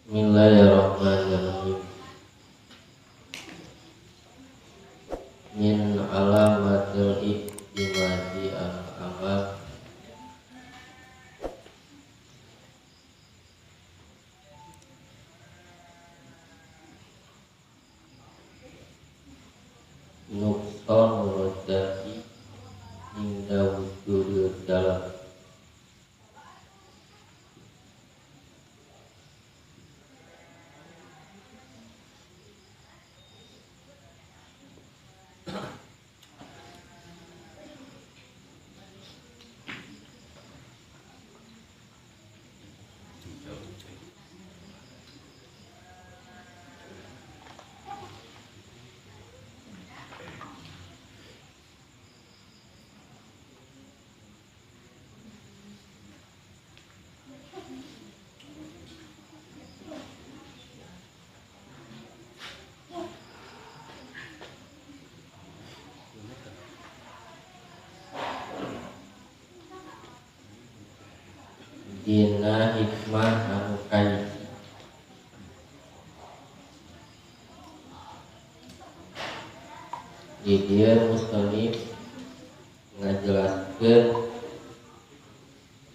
Bismillahirrahmanirrahim. Min alamatil i'timadi al-amal nuqsan rajai inda wujudil dalam. Dina hikmah anu kahiji di dieu musannif ngajelaskeun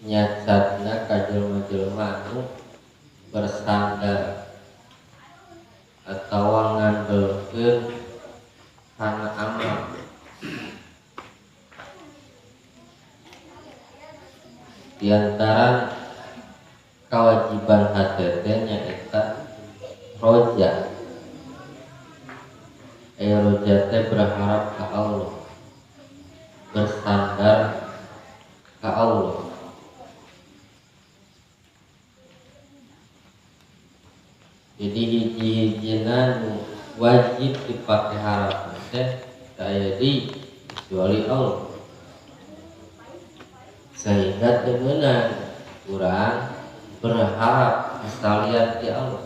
nyacadna ka jelema-jelema anu bersandar atawa ngandelkeun kana amal. Di antara kewajiban hate teh nyaeta roja. Roja teh berharap ke Allah, bersandar ke Allah. Jadi hiji-hijina nu wajib dipakai harapan teh daya di kecuali Allah. Sehingga teu meunang urang berharap kesalian di Allah.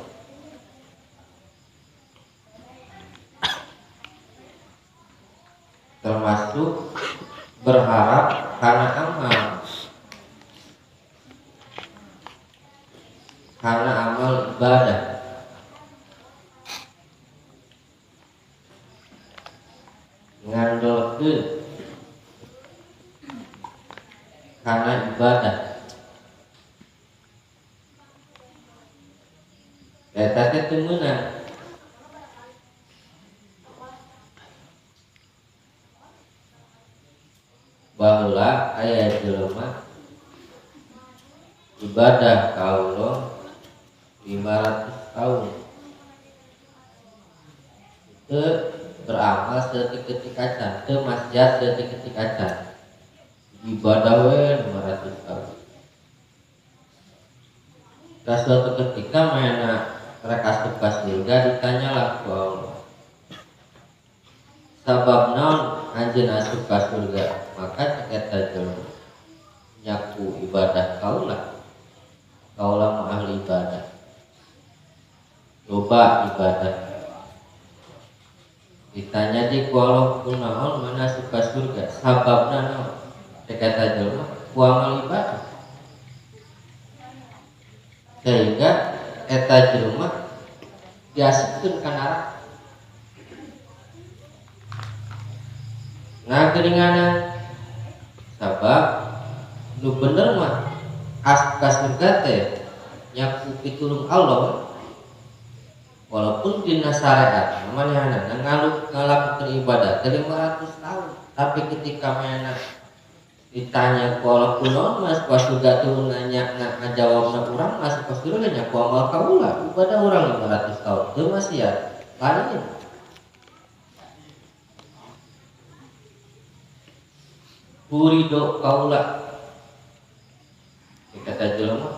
Termasuk berharap karena amal, karena amal ibadah. Ngandalkeun karena ibadah. Eta teh teu meunang. Baheula aya jelema ibadah ka Allah 500 tahun. Teu beramal saeutik-eutik acan, teu maksiat saeutik-eutik acan. Ibadah we 500 tahun. Ka suatu ketika mana rek asup ka surga ditanyalah ku Allah. Sabab naon anjeun asup ka surga? Maka cek eta jelema nyaku ibadah kaula. Kaula mah ahli ibadah. Loba ibadah. Ditanya di ku Allah kunaon mana asup ka surga? Sababna naon? Cek eta jelema ku amal ibadah. Sehingga eta jelema diasupkeun ka neraka. Ngageringanan sabab nu bener mah asup ka surga teh nyaku pitulung Allah. Walaupun dina syariat manehna ngalakukeun ibadah teh 500 tahun, tapi ketika manehna ditanya ku Allah kunaon masuk ka surga tuh nanya ngajawabna urang masuk ka surga nya ku amal kaula ibadah urang 500 tahun teu maksiat lain. Kurido kaula kata jelema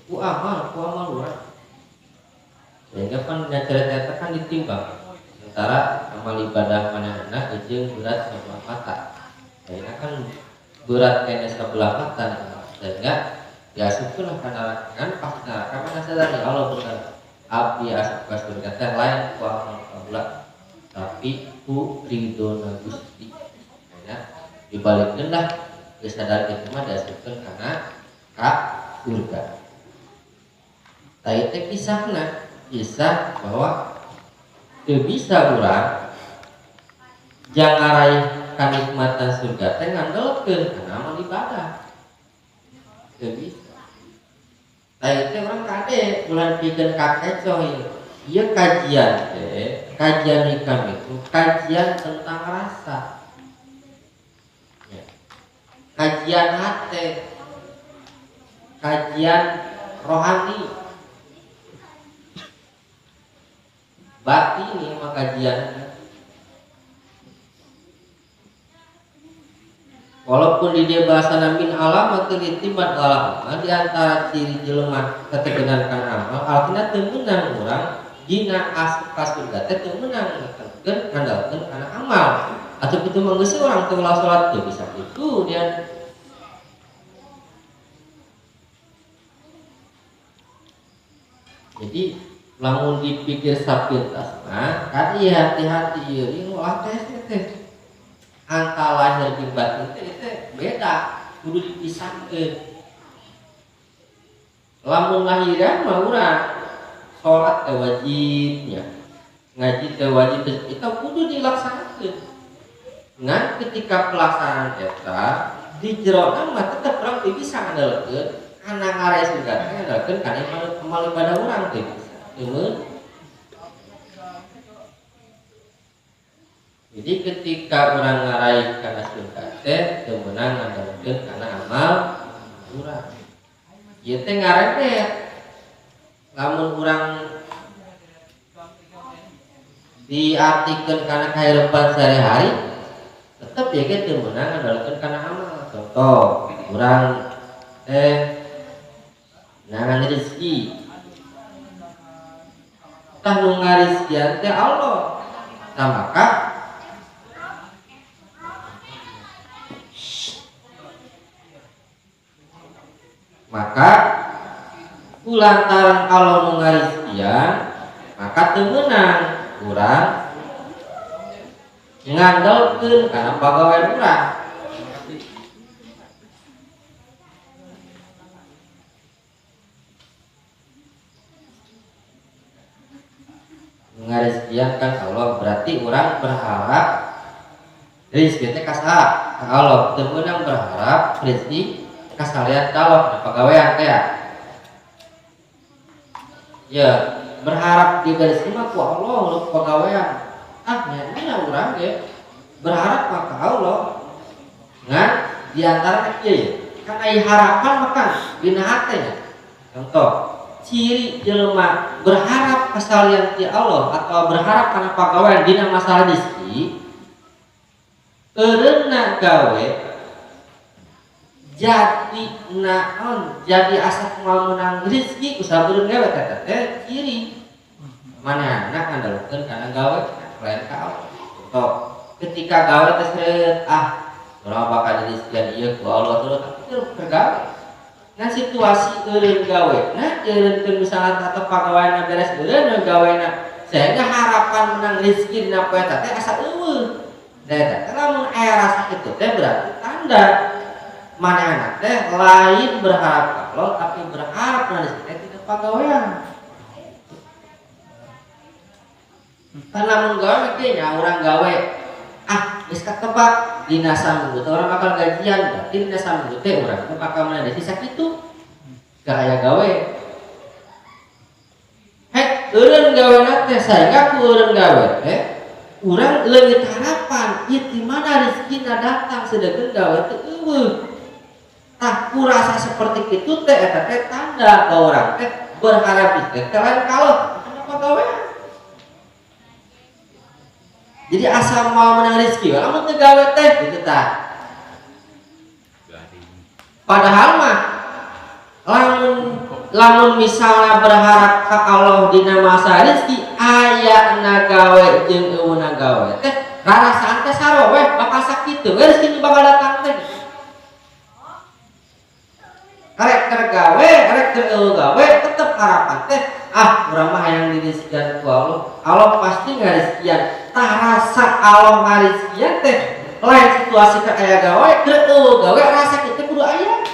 ku amal urang. Sehingga kan nyacerita kan ditimbang antara amal ibadah manehna jeung berat sebelah mata. Sehingga kan berat kene sebelah mata, sehingga diasupkeun ka neraka. Kan pas neraka mana sadar Allah bener abdi asup ka surga teh lain ku amal kaula tapi ku ridona Gusti. Nah, dibalikkeun lah geus sadar kitu mah diasupkeun kana ka surga. Tah ieu teh kisahna, kisah bahwa teu bisa urang jang ngaraih kanikmatan surga teh ngandelkeun kana amal ibadah. Teu bisa. Tah ieu teh urang kade ulah pikeun kakecoh ieu. Ieu kajian teh, kajian hikam itu kajian tentang rasa. Ya. Kajian hati, kajian rohani. Batin ini mah kajian. Walaupun di dia bahasa min alam atau ditiban alam, di antara ciri jelema ketegenan kana amal, artinya teu meunang urang dina asup ka surga teh teu meunang ngandalkeun ngandalkeun kana amal. Atau kitu mah geus urang teu ulah salat teu bisa kitu dia. Jadi lamun dipikir sapintas mah kan ieu hati-hati ieu ieu ulah teh teh. Antara lahir jeung batin teh teh beda, kudu dipisahkeun. Lamun lahiran mah urang salat teh wajibnya, ngaji teh wajib, itu kudu dilaksanakeun. Ngan ketika pelaksanaan eta di jerona mah tetep urang teu bisa ngandalkeun kana ngarai surga teh ngandalkeun kana amal ibadah urang teu bisa. Teu. Jadi ketika orang ngaraih kana surga teh teu meunang ngandalkeun kana amal urang. Ieu teh ngarebet. Lamun urang diartikeun kana kahirupan sehari-hari tetep ya ge teu meunang ngandalkeun kana amal. Contoh, urang teh nangan rezeki. Tah nu ngarizkian teh Allah. Tah maka kulantaran Allah nu ngarizkian maka teu meunang urang ngandalkeun kana pagawean urang. Ngarizkian kan Allah, berarti orang berharap rezeki teh ka saha? Ka Allah. Teu meunang berharap rezeki ka salian ka Allah, kana pagawean teh ya. Ya, berharap diberi rezeki mah ku Allah lu pagawean. Ah, nya nya urang ge berharap mah ka Allah. Ngan di antara kieu ya, kan aya harapan mah kan dina hate nya. Contoh, ciri jelema berharap kasalian ti Allah atau berharap kana pagawean dina masalah rezeki, eureunna gawe jadi naon, jadi asa moal meunang rezeki ku sabeureuh gawe eta teh ciri manehna ngandalkeun kana gawe lain ka Allah. Contoh, ketika gawe teh seureut, ah urang bakal dirizkian ieu ku Allah terus, tapi teu gawe. Nah situasi eureun gawe, nah eureunkeun misalnya atau pagaweanna beres eureun gawena, sehingga harapan menang rezeki dina poe eta teh asa eueuh. Da eta teh lamun aya rasa kitu teh berarti tanda manehna teh lain berharap ka Allah tapi berharap menang rezeki teh tina pagawean. Kan lamun gawe teh nya urang gawe, ah geus katebak dina saminggu teh urang bakal gajian, berarti dina saminggu teh urang teh bakal menang rezeki sakitu. Gak aya gawe. Hek eureun gawe teh sehingga ku eureun gawe teh urang leungit harapan ieu di mana rezekina datang sedengkeun gawe teh eueuh. Tah ku rasa seperti kitu teh eta teh tanda bahwa urang teh berharap teh lain kalau kenapa gawe. Jadi asa mau menang rezeki lamun teu gawe teh gitu tah. Padahal mah lamun misalnya berharap ka Allah dina masa rezeki aya na gawe jeung eueuna gawe teh rarasaan teh sarua we bakal sakitu we rezeki nu bakal datang teh. Karek keur gawe, karek keur eueuh gawe tetep harapan teh ah urang mah hayang dirizkian ku Allah. Allah pasti ngarizkian. Tah rasa Allah ngarizkian teh lain situasi keur aya gawe, keur eueuh gawe rasa kitu kudu aya.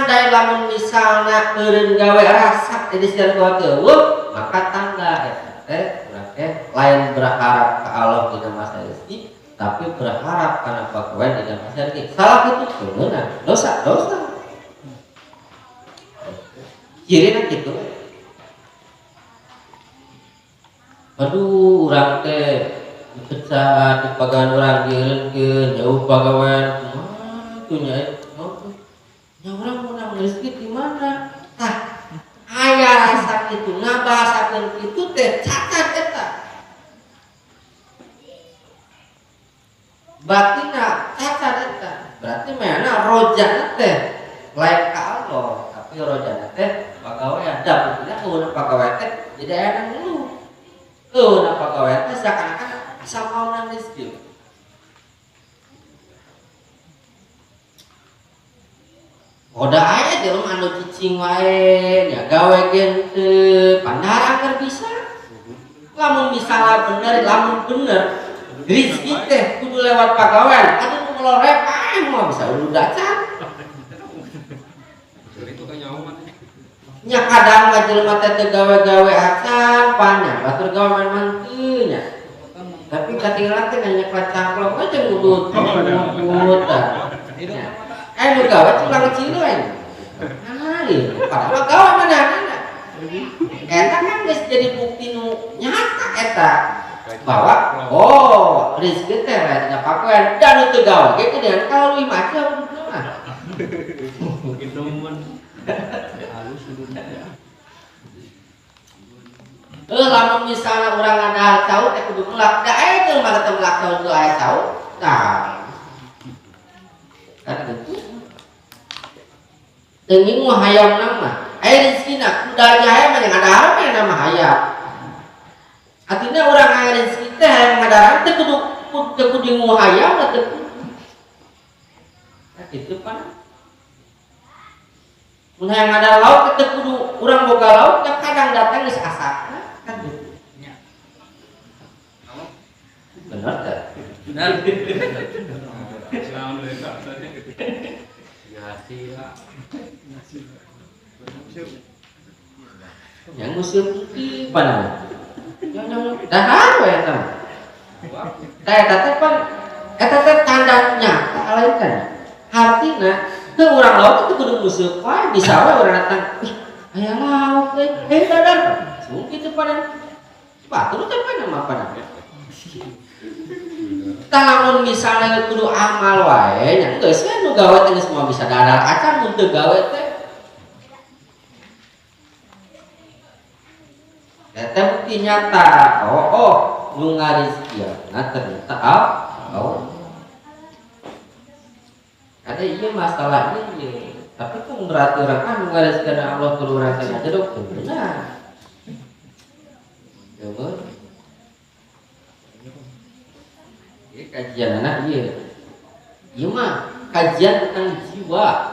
Andai lamun misalna eureun gawe rasa jadi jalan keluar teu, maka tanda eta teh urang teh lain berharap ka Allah dina masa rezeki, tapi berharap kana pagawean dina masa rezeki. Salah kitu beunang, dosa, dosa. Cirina kitu. Aduh, urang teh dipecat di pagawean urang dieureunkeun jauh pagawean kumaha tuh nya nya urang menang rezeki di mana? Tah, aya rasa kitu ngabahasakeun kitu teh cacat eta. Batina cacat eta. Berarti mana rojana teh lain ka Allah, tapi rojana teh pagawean. Da buktina eueuh pagawean teh jadi aya nu ngeluh. Eueuh pagawean teh seakan-akan asa mau nang rezeki. Koda aya jelema anu cicing wae nya gawe ge henteu, pandar anggar bisa. Lamun misalnya bener, lamun bener rezeki teh kudu lewat pagawean. Aduh nu melorek ae moal bisa udah acan. Nya kadang mah jelema teh teu gawe-gawe acan pan nya batur gawe man teu nya. Tapi katinggalan teh nanya ka cangklong aja ngudut ngudut tah. Nu gawe tulang cilu aing. Nah, ieu padahal gawe manehna. Eta kan geus jadi bukti nu nyata eta bahwa oh rezeki teh lain dina pakoan dan nu teu gawe ge gedean kalau leuwih macam mah. Gitu mun halus sudutnya. Lamun misalnya urang ngadahar cau teh kudu melak. Da aya teu mah teu melak cau teu aya cau. Tah. Kan gitu. Teu ngingu hayam mah. Aya rezekina kuda nya hayam mah ngadahar mah nama hayam. Artinya urang aya rezeki teh hayam ngadahar teh kudu ngingu hayam mah teu kudu. Nah kitu pan. Mun hayang ngadahar lauk teh kudu urang boga lauk teh kadang datang geus asapna kan gitu. Bener teh? Bener. Yang musim putih mana? Dahar we eta mah. Tah eta teh pan eta teh tanda nyata lain kan. Hartina teu urang lauk teh kudu musuh wae bisa wae urang datang. Ih, aya lauk euy. Eh dadar. Sung kitu pan. Batur teh pan mah pan. Tah lamun misalnya kudu amal wae nya geus we nu gawe teh geus moal bisa dadar acan mun teu gawe teh. Eta bukti nyata. Oh, oh, nu ngarizkiana ternyata oh. Ada iya masalahnya iya. Tapi kan berarti orang kan nu ngarizkiana Allah kudu urang teh aja dong. Benar. Ya bener. Ieu kajian anak ieu. Ieu mah kajian tentang jiwa.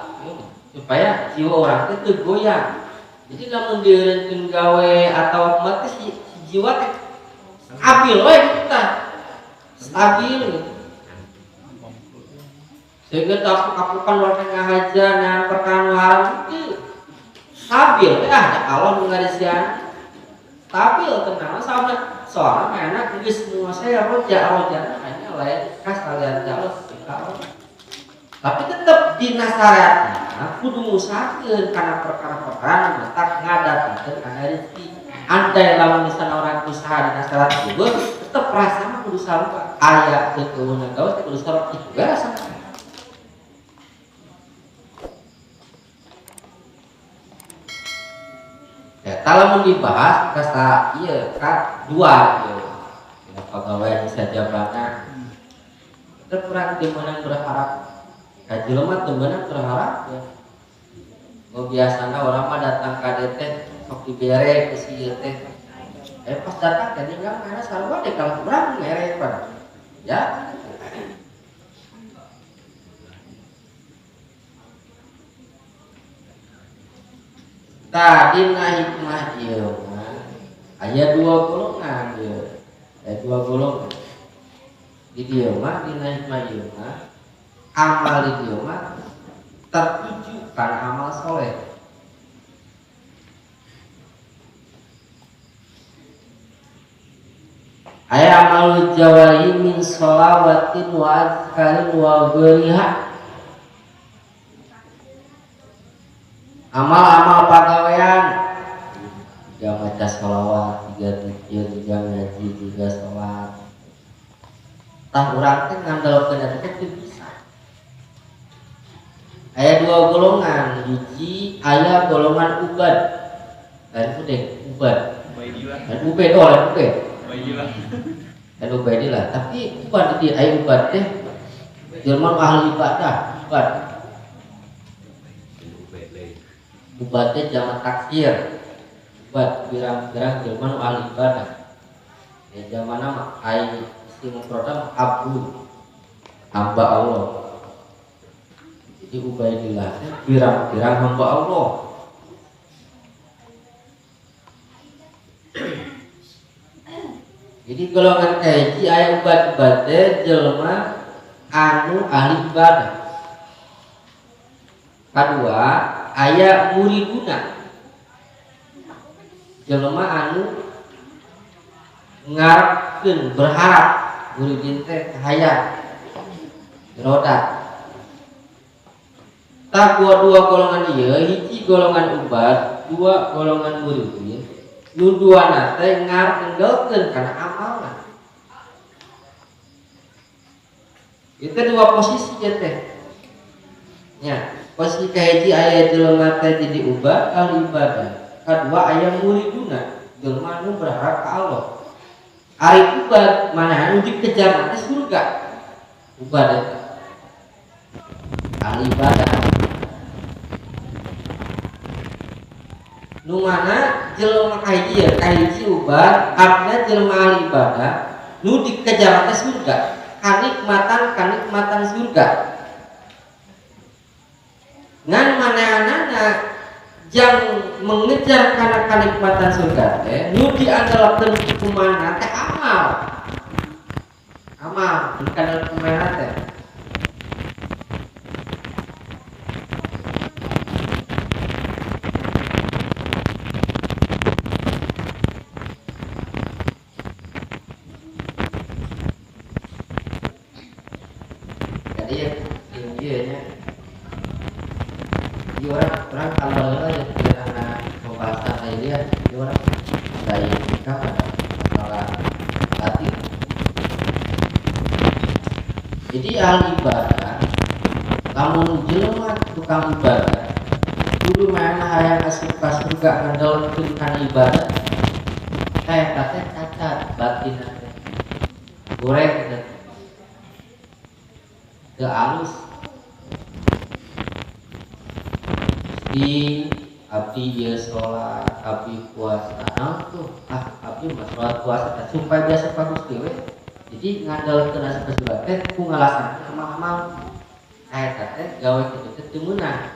Supaya jiwa orang teh teu goyang. Jadi lamun dieureunkeun gawe atau mah teh si jiwa teh stabil we gitu tah. Stabil gitu. Sehingga kapuk-kapukan warga ngahaja ngan perkara nu haram itu stabil teh ah da Allah nu ngarisian. Stabil tenang soalna soalna enak geus menguasai roja-roja hanya lain kas kalian jauh ka Allah. Tapi tetep dina syariatna kudu ngusahakeun kana perkara-perkara nu matak ngadatangkeun kana rezeki. Andai lamun misalna orang usaha dina syariat juga tetep rasana kudu sarua. Aya teu keunang gawe teh kudu sarua kitu we rasana. Eta lamun dibahas kasa ieu ka dua ieu. Dina pagawean sajabana. Tetep urang teu meunang berharap. Ka jelema teu meunang berharap ya. Go biasana urang mah datang ka dieu teh sok dibere ku si ieu teh. Pas datang teh ninggal mana sarua deh kalau urang mere pan. Ya. Tah dina hikmah ieu mah aya dua golongan ieu. Aya dua golongan. Di dieu mah dina hikmah ieu mah amal di dieu mah tertuju kana amal soleh. Aya amal jawari min sholawatin wa azkarin wa ghairiha. Amal-amal pagawean, tiga maca sholawat, tiga zikir, tiga ngaji, tiga sholat. Tah urang teh ngandalkeun eta teh teu bisa. Aya dua golongan, hiji aya golongan ubad. Lain udah ubad. Lain ubed, oh lain ubed. Lain ubaidillah, tapi ubad di aya ubad teh jelema ahli ibadah, ubad. Ubad teh jamak taksir. Ubad pirang-pirang jelema ahli ibadah. Ya zamanna mah aya istilah mufrad abdu, hamba Allah. Jadi Ubaidillah pirang-pirang hamba Allah. Jadi golongan kahiji aya ubad-ubad teh jelema anu ahli ibadah. Kadua aya muriduna, jelema anu ngarepkeun berharap muridin teh hayang irodat. Tah dua golongan ieu, hiji golongan ubad, dua golongan muridin, nu duana teh ngarenggelkeun kana amalna. Itu dua posisi ieu teh. Nya, posisi kahiji aya jelema teh jadi ubad ahli ibadah. Kadua aya muriduna, jelema anu berharap ka Allah. Ari ubad mana anu dikejar teh surga. Ubad eta ahli ibadah. Nu mana jelema kahiji ya, kahiji ubad artinya jelema ahli ibadah nu dikejar teh surga, kanikmatan surga. Ngan manehanana jang mengejar kana kanikmatan surga teh nu diandalkeun kumana teh amal. Amal dikandalkeun kumana teh. Jadi ya, iya nya. Jadi orang tambah lagi ya, karena pembahasan ini ya, jadi orang dari nikah masalah batin. Jadi ahli ibadah, lamun jelema tukang ibadah, kudu mana hayang asup ka surga ngandalkeun kana ibadah, eta teh cacat batin teh. Goreng eta teh. Teu alus. Di abdi ieu salat, abdi puasa, naon tuh? Ah, abdi mah salat puasa teh supaya biasa ka Gusti we. Jadi ngandalkeun asup ka surga teh ku ngalasan amal-amal. Eta teh gawe kitu teh teu meunang.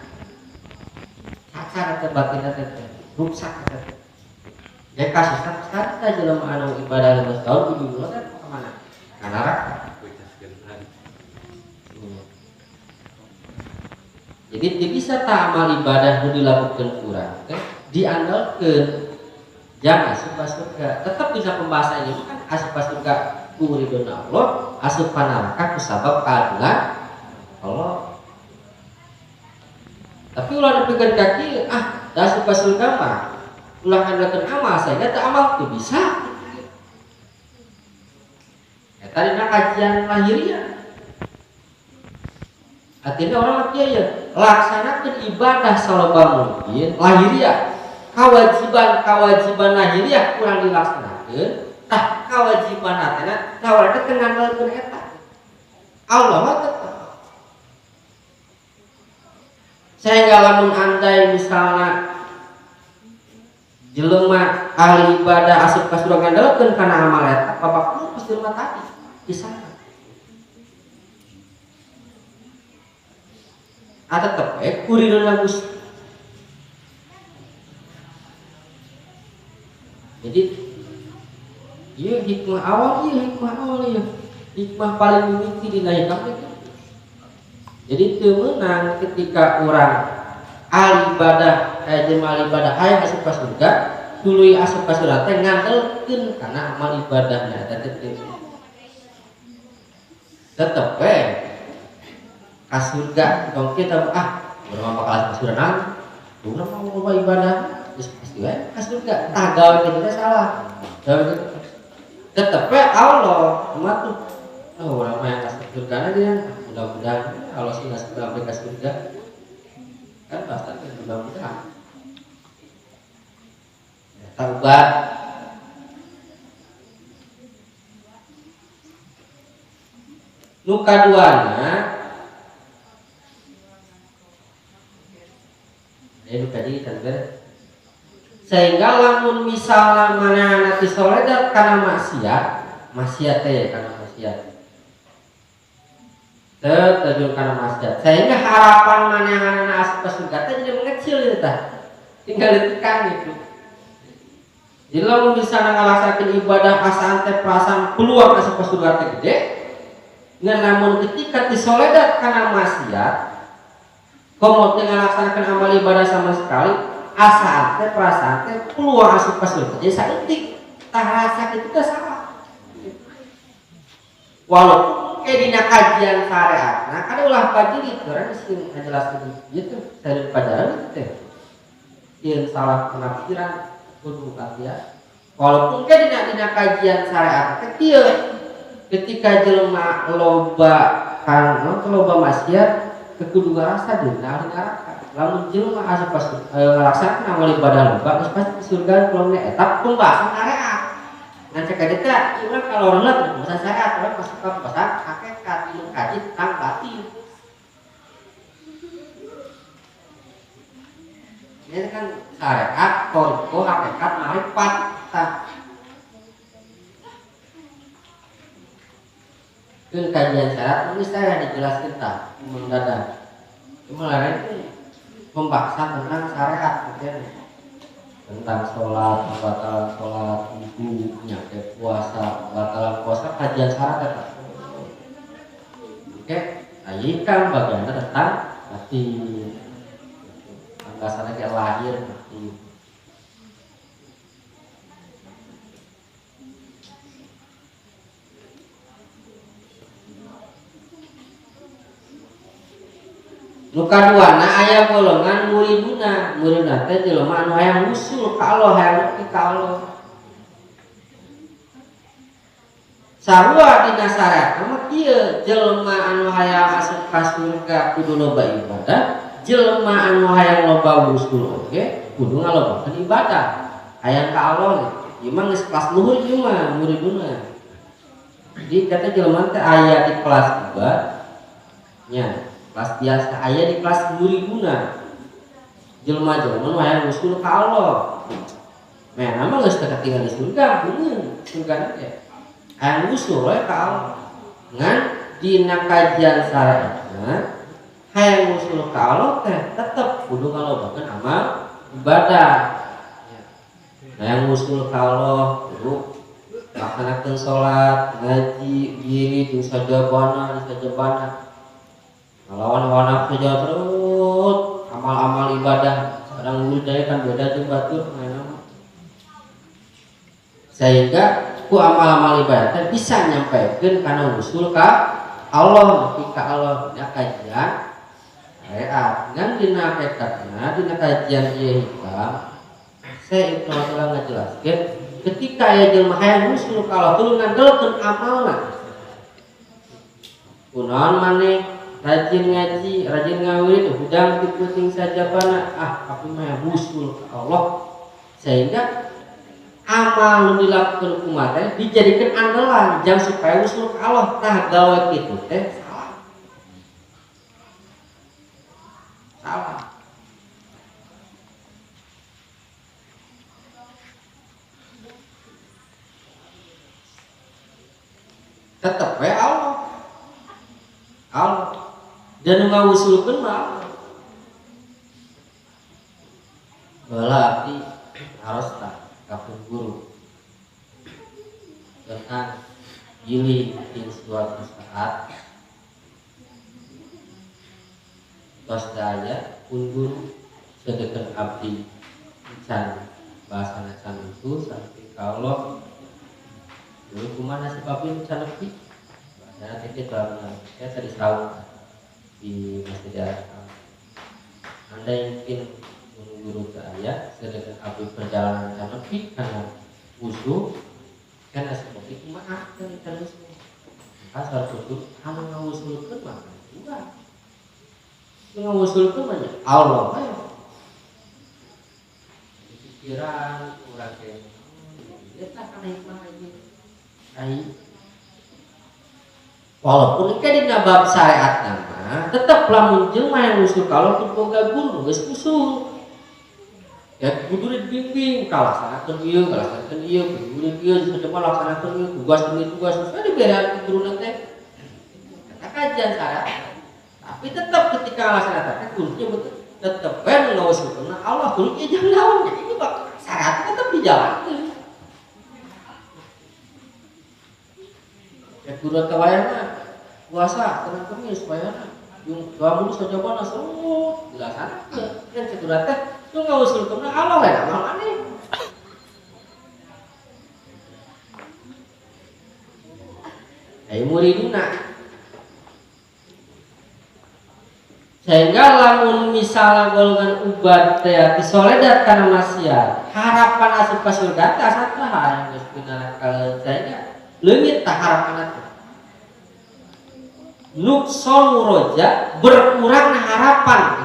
Cacat teh batinna teh, rusak eta teh. Ya kasusna sekarang kita jelema anu ibadah 15 tahun ujung-ujungna teh ka mana? Ka neraka. Jadi tidak bisa tak amal ibadah nu dilakukan kurang teh diandalkeun jangan asup ka surga. Tetap bisa pembahasannya kan asup ka surga ku ridona Allah, asup ka neraka ku sabab keadilan Allah. Tapi ulah nepikeun ka kieu, ah da asup ka surga mah ulah ngandalkeun amal sehingga teu amal teu bisa. Eta dina kajian lahiriah. Artinya orang mah kieu ya, laksanakeun ibadah saloba mungkin lahiriah. Kewajiban-kewajiban lahiriah kurang dilaksanakeun, tah kewajiban hatena tah urang teh ngandalkeun eta. Allah mah tetep. Sehingga lamun andai misalna jelema ahli ibadah asup ka surga ngandalkeun kana amal eta, babak pasti jelema tadi bisa. Ah tetep kuridona Gusti. Jadi ieu hikmah awal, ieu hikmah awal ieu. Hikmah paling mimiti dina hikmah itu. Jadi teu meunang ketika urang Ahli ibadah aya jelema ahli ibadah hayang asup ka surga tuluy asup ka surga teh ngandelkeun kana amal ibadahna eta teh tetep we ka surga tong kita ah urang mah bakal asup ka surga naon urang mah loba ibadah geus pasti we ka surga tah gawe kitu teh salah gawe kitu tetep we Allah mah tuh oh urang mah yang ka surga na dia mudah-mudahan Allah sih ngasih sampai ka surga kan pasti mudah-mudahan taubat nu kaduana nu tadi kan sehingga lamun misalna manehna teh soledat kana maksiat maksiat teh kana maksiat teu terjun kana maksiat sehingga harapan manehna asup ka surga teh jadi mengecil ieu tah tinggal ditekan gitu. Jadi lamun misalna ngalaksanakeun ibadah asaan teh perasaan peluang asup ka surga teh gede ngan namun ketika disoledat kana maksiat komo teu ngalaksanakeun amal ibadah sama sekali asaan teh perasaan teh peluang asup ka surga jadi saeutik tah rasa kitu teh salah walaupun ke dina kajian syariatna kada ulah pajili urang sing ngajelaskeun ieu teh dari pajaran teh ieu salah penafsiran kudu katia walaupun ke dina kajian syariat teh kieu ketika jelema loba kan loba maksiat kudu ngarasa dina ahli neraka lamun jelema asup ka ngalaksanakeun amal ibadah loba geus pasti di surga peluangna eta pembahasan syariat ngan cek ka dieu urang kalau urang lah pembahasan syariat urang masuk ka pembahasan hakikat ilmu kaji tentang batin ini kan syariat toriko hakikat marifat tah itu kajian syarat ini saya dijelaskan tak mendadak cuma lain itu pembahasan tentang syariat mungkin tentang sholat, pembatalan sholat, wudu, nyampe puasa, pembatalan puasa, kajian syarat ya Pak. Oke, nah ini kan bagiannya tentang hati, pembahasannya kayak lahir hati. Nu kaduana aya golongan muriduna, muridna teh jelema anu hayang usul ka Allah, hayang nepi ka Allah. Sarua dina syariat mah kieu, jelema anu hayang asup ka surga kudu loba ibadah, jelema anu hayang loba usul oge kudu ngalobakeun ibadah. Hayang ka Allah ieu mah geus kelas luhur ieu mah muriduna. Jadi kata jelema teh aya di kelas 2 nya. Kelas biasa aya di kelas muriduna jelema-jelema nu hayang usul ka Allah meh mah geus teu katinggal di surga beungeun surgana teh hayang usul we ka Allah ngan dina kajian syariatna hayang usul ka Allah teh tetep kudu ngalobakeun amal ibadah hayang usul ka Allah kudu laksanakeun salat ngaji diri jeung sajabana di sajabana ngelawan hawa nafsu jalan terus amal-amal ibadah kadang wudaya kan beda jeung batur mainan sehingga ku amal-amal ibadah teh bisa nyampaikeun kana usul ka Allah nepi ka Allah dina kajian syariat ngan dina hakikatna dina kajian ieu hikam saya Ibnu Athaillah ngajelaskeun ketika aya jelema hayang usul ka Allah kudu ngandalkeun amalna kunaon maneh rajin ngaji, rajin ngawirid, hudang ti penting sajabana, ah aku mah usul ka Allah sehingga amal nu dilakukeun ku mah teh dijadikeun andalan jang supaya usul ka Allah tah gawe kitu teh salah. Salah. Tetep we Allah. Allah dan ngawusulkeun mah bala abdi harus tak kapun guru tentang gili di suatu saat tos daya pun guru Sedangkan abdi can bahasana can usul sampai ka Allah dulu kumaha nasib abdi can nepi bahasana teh kitu saya tadi saung di Masjid Al-Arqam. Anda yang mungkin guru ke ayah sedangkan abdi perjalanan can nepi karena usul kan nasib abdi kumaha can usul maka salah satu anu ngawusulkeun mah urang ngawusulkeun mah Allah we pikiran urang teh eta kana hikmah ieu ai walaupun ke dina bab syariat mah tetep lamun jelema yang usul kalau teu boga guru geus usul ya kudu dibimbing kalaksanakeun ieu kalaksanakeun ieu kudu ieu sajelema laksanakeun ieu tugas demi tugas susah dibere ku guruna teh eta kajian syariat tapi tetep ketika laksanakeun teh gurunya betul tetep we ngawusulkeun Allah guru ieu jangan naon ini bab syariat tetep dijalankeun ya guru teh wayahna puasa Senin Kamis wayahna yung doa mulu sajabana semut dilaksanakeun kan cek guru teh lu ngawusulkeun Allah lain amal maneh. Ai muriduna. Sehingga lamun misalnya golongan ubat teh disoledat kana maksiat, harapan asup ka surga teh asa tah hayang geus pinaraka sehingga leungit tah harapan teh. Nukson roja berkurang harapan.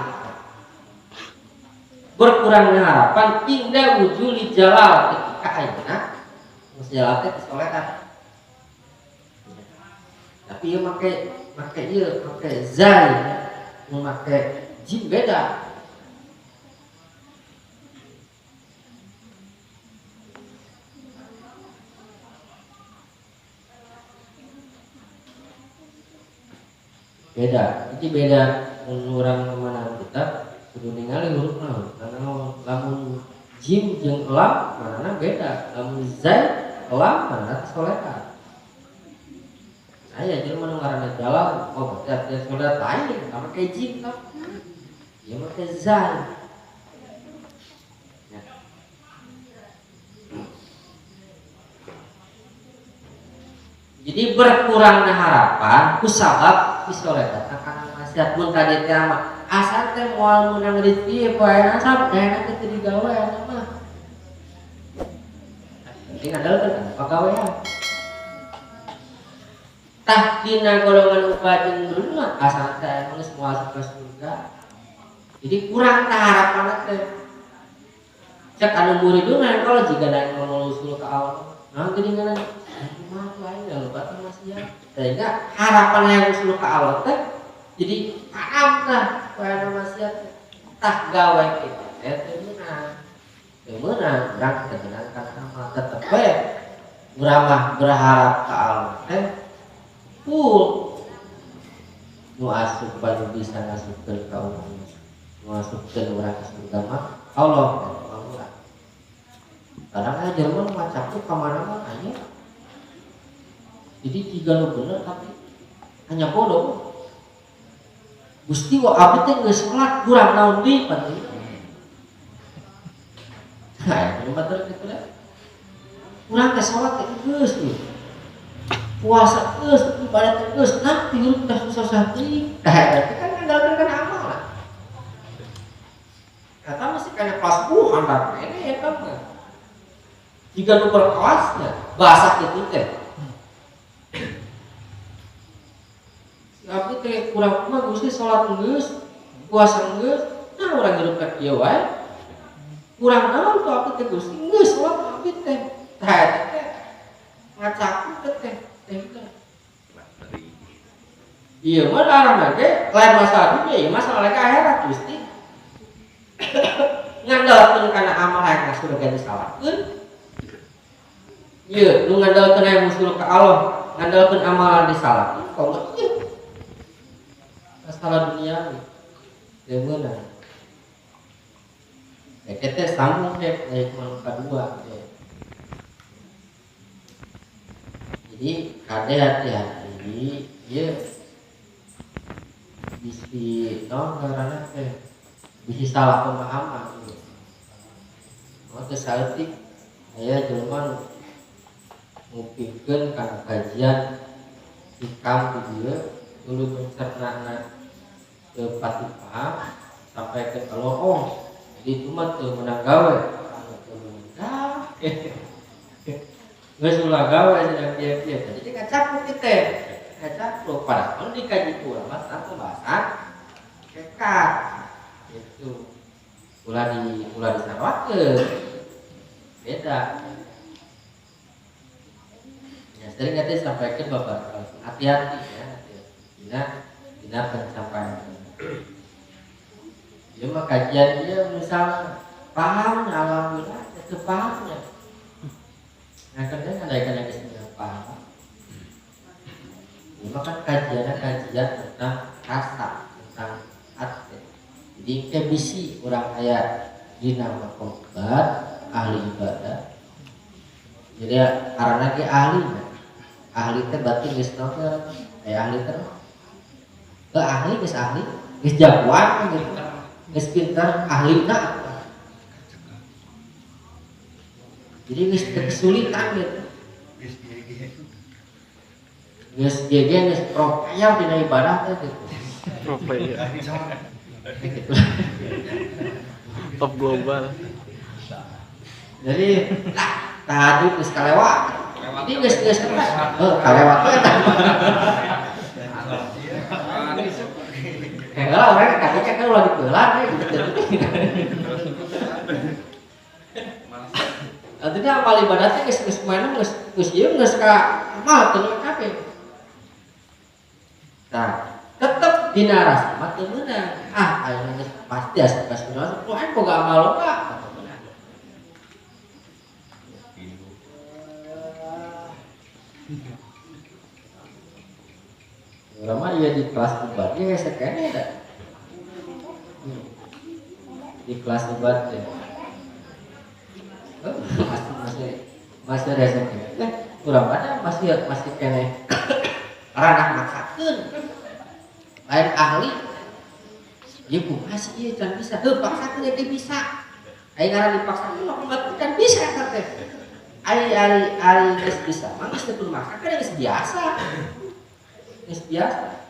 Berkurangnya harapan indah wujuli jalal ketika ayeuna geus jalal teh disoledat. Tapi ieu make ieu make zai mun make jim beda. Beda, iki beda mun urang mana kita kudu ningali huruf naon karena lamun jim jeung lam manana beda, lamun zai lam manana solekat. Aya jelema nu ngaranna jalal, oh berarti artinya solekat lain, sama kayak jim tah. Ieu mah teh zai. Ya. Jadi berkurangnya harapan ku sabab isolekat kana maksiat mun tadi teh mah asal teh moal meunang rezeki poe asap enak teh teu digawe anu mah. Penting andalkeun pagawean. Tah dina golongan upah jeung guru mah asal teh emang geus moal asup ka surga. Jadi kurang tah harapan teh. Cek anu muriduna kalau jiga da ngomong usul ka Allah. Nah geuningan kumaha tuh aing da loba teh maksiat. Sehingga harapan yang usul ka Allah teh jadi paham tah poe maksiat tah gawe kitu teh teu meunang. Teu meunang urang ketegenan kana amal tetep we urang mah berharap ka Allah teh full nu asup baru bisa ngasupkeun ka urang nu asupkeun urang ka surga mah Allah teh urang. Kadang aya jelema nu maca ka mana-mana aya. Jadi tiga nu bener tapi hanya bodoh. Gusti wa abdi teh geus salat kurang naon deui pan ieu. Nah, ini mah teh kitu lah. Kurang teh salat teh geus ieu. Puasa geus, ibadah teh geus, nah hirup teh susah teuing. Tah eta kan ngandalkeun kana amal lah. Eta masih kana kelas handap ini eta mah. Jika nu berkelasnya bahasa kitu teh. Abdi teh kurang mah Gusti salat geus, puasa geus, nah urang hirup ka kieu wae. Kurang naon tuh abdi teh Gusti geus salat abdi teh. Tah eta teh ngacaku teh teh teh. Ieu mah arahna ge lain masalah dunya, ieu masalah ka akhirat Gusti. Ngandalkeun kana amal hayang ka surga disalahkeun. Ieu nu ngandalkeun hayang usul ka Allah, ngandalkeun amalan disalahkeun, kok ieu masalah dunia teu meunang. Ya kita sambung deh dari malam kedua deh. Jadi kade hati-hati, ya bisi non karena teh Bisa salah pemahaman. Maka saeutik aya jelema ngupingkeun kana kajian hikam di dieu tuluy mencernana teu pati paham sampai ke kalau oh jadi itu mah teu meunang gawe teu meunang gawe geus ulah gawe sedang kieu-kieu jadi ngacapruk teh ngacapruk padahal dikaji ku ulama tentang pembahasan hakikat itu ulah disarwakeun beda. Ya, sering nanti sampaikan bapak hati-hati ya, hati-hati dina pencapaian. Dia mah kajian dia misal paham, alhamdulillah itu pahamnya. Nah kerja ada ikan yang disebut paham. Dia mah kan kajiannya kajian tentang rasa, tentang hati. Jadi kebisi orang kaya dina makobat ahli ibadah. Jadi karena dia ahli, ahli teh berarti geus naon teh ahli teh. Ke ahli geus ahli, geus jagoan gitu. Geus pintar ahlina. Jadi geus kesulitan gitu. Geus GG geus pro player dina ibadah teh gitu. Pro player. Gitu. Top global. Jadi tahajud geus kalewat. Ini geus geus heuh kalewat teh eta. Heula urang kadinya kan ulah dipeulan we gitu. Artinya amal ibadah teh geus geus mana geus geus ieu geus ka amal teu kabeh. Nah, tetep dina rasa mah teu meunang. Ah, ayeuna geus pasti asup ka surga. Poe boga amal loba. Urang mah ieu di kelas obat ge hese keneh da. Di kelas obat teh. Masih hese keneh. Urang mah masih keneh ranah maksakeun. Lain ahli. Ieu kumaha sih ieu can bisa. Heuh paksakeun ge bisa. Ai ngaran dipaksakeun mah can bisa eta teh. Ari ari ari geus bisa mah geus teu maksakeun geus biasa. Geus biasa.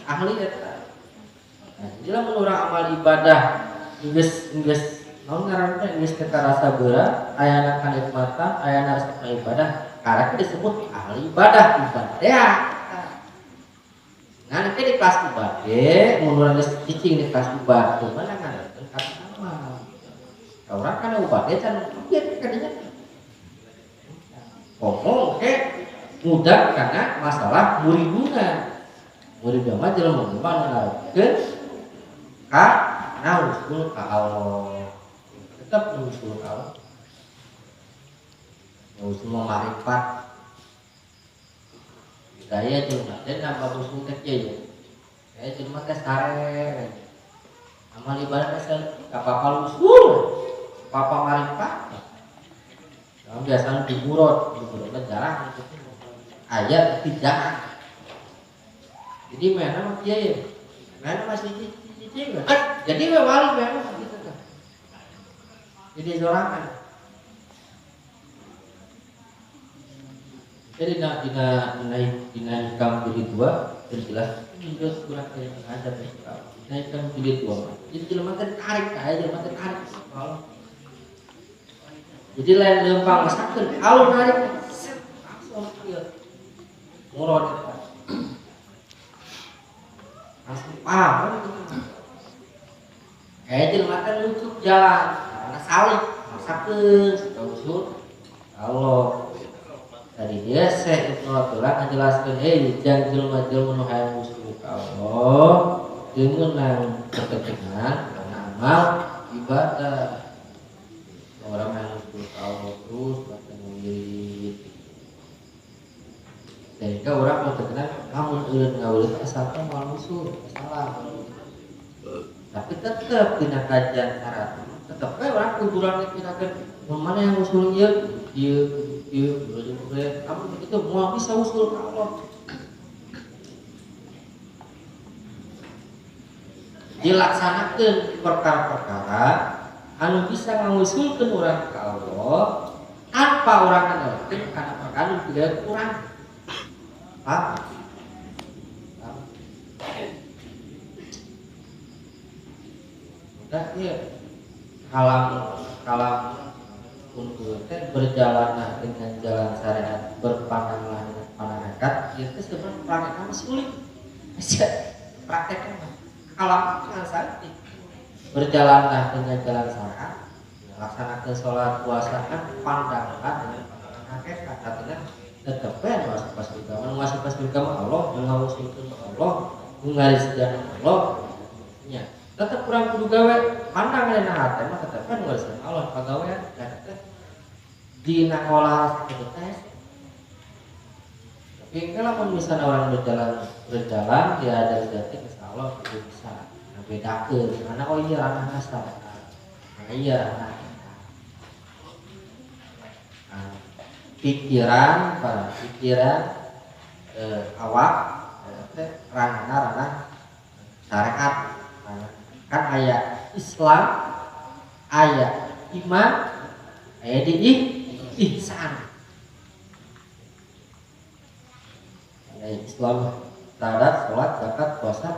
Ahli eta. Nah, jadi lamun urang amal ibadah geus geus naon ngaranna teh geus teu karasa berat, ayana kanikmatan, ayana resep ibadah, karena disebut ahli ibadah, ibadah. Nah, nanti di kelas ibadah, mun urang geus cicing di kelas ibadah, kumaha ngaranna ka amal. Ka urang kana ibadah can kieu kadinya. Ngomong ke mudah karena masalah muriduna. Muriduna mah jelema mah nalakeun ka nausul ka Allah. Tetep usul ka Allah. Usul marifat. Saya jelema teh nambah usul teh kieu ya. Saya jelema teh sare. Amal ibadah teh ka papa usul. Papa marifat. Nah, biasanya diburot, diburotnya jarang gitu. Ayat tapi jarang. Jadi mana mah kieu ya? Mana masih cicing. Jadi we wali mana gitu tah. Jadi sorangan. Jadi dina hikam jilid 2 terjelas terus kurang kayak ada dina hikam jilid 2. Jadi jelema teh tarik aya jelema teh tarik. Jadi lain lempang masakeun, alun narik langsung kieu. Murad eta. Langsung paham. Kayak jelema teh lucu jalan, karena salib, masakeun, usul. Allah. Tadi dia Syekh Ibnu Athaillah ngajelaskeun, hei jang jelema-jelema nu hayang usul ka Allah, teu meunang ketegangan kana amal ibadah. Orang yang usul ka Allah terus bahkan wirid. Sehingga orang mau terkenal lamun eureun ngaweureut asal teh moal usul, salah. Tapi tetep dina kajian syarat, tetep we urang kuduran dipinakeun mun mana yang usul ieu, ieu, ieu, ieu, kamu begitu moal bisa usul ka Allah. Dilaksanakeun perkara-perkara anu bisa ngusulkeun urang ka Allah tanpa urang ngandalkeun kana perkara nu digawe urang. Paham? Udah ieu kalam untuk teh berjalanlah dengan jalan syariat, berpandanglah dengan pandangan hakikat, itu sebenarnya prakteknya sulit. Prakteknya kalam dengan saja berjalanlah dengan jalan syariat, laksanakan sholat, puasa kan pandanglah dengan pandangan hakikat, artinya tetap kan masuk pas surga, masuk pas surga Allah, mengusulkan Allah, mengaris jalan Allah, ya tetap kurang kudu gawe pandang dina hate mah tetep kan ngaris Allah pagawean dan teh dina olah sakitu teh. Tapi kalau misalnya orang berjalan dia dari jati insya Allah itu bisa bedakeun karena oh iya ranah syariat, nah iya ranah nah, pikiran para pikiran awak teh ranah syariat. Kan ayat Islam, ayat iman, ayat di ihsan. Ayat Islam terhadap sholat, zakat, puasa,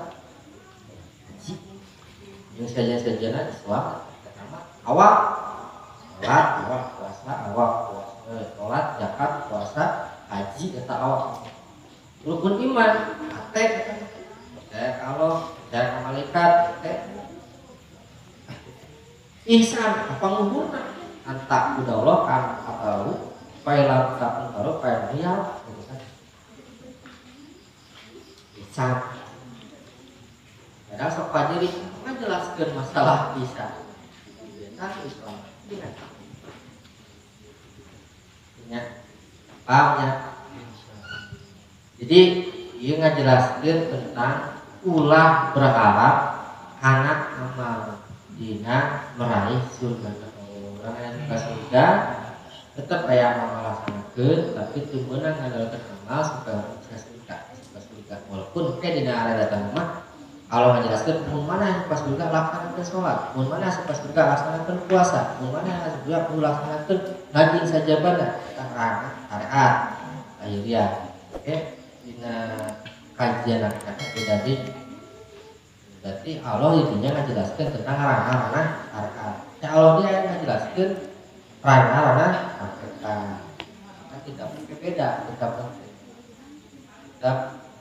haji. Yang saja-sajana Islam pertama awak sholat, awak puasa, awak puasa, sholat, zakat, puasa, haji eta awak. Rukun iman, hate percaya Allah, percaya ke malaikat, hate. Ihsan apa nguhurna anta budallah kan atau failam takun baru fail rial gitu kan. Ihsan. Padahal sok pajeri ngajelaskeun masalah ihsan. Ihsan Islam. Ya. Paham ya? Jadi ieu ngajelaskeun tentang ulah berharap kana amal dina meraih surga. Orang yang suka surga tetap aya amal laksanakeun, tapi teu meunang ngandalkeun amal supaya orang bisa surga, suka surga. Walaupun ke dina area datang mah kalau ngajelaskeun mun mana pas surga laksanakeun salat, mun mana pas surga laksanakeun puasa, mun mana surga kudu laksanakeun ngaji sajabana ranah syariat. Ayo dia. Oke, dina kajian hakikat beda deui. Berarti Allah intinya ngajelaskeun tentang ranah-ranah syariat. Ya Allah dia ngajelaskeun ranah-ranah hakikat. Kan tidak beda, tetap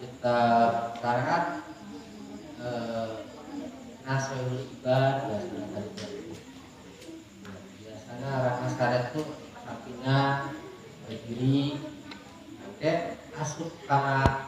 kitab syariat nasihul ibad biasanya tadi. Biasanya ranah syariat itu artinya berdiri, oke, asup karena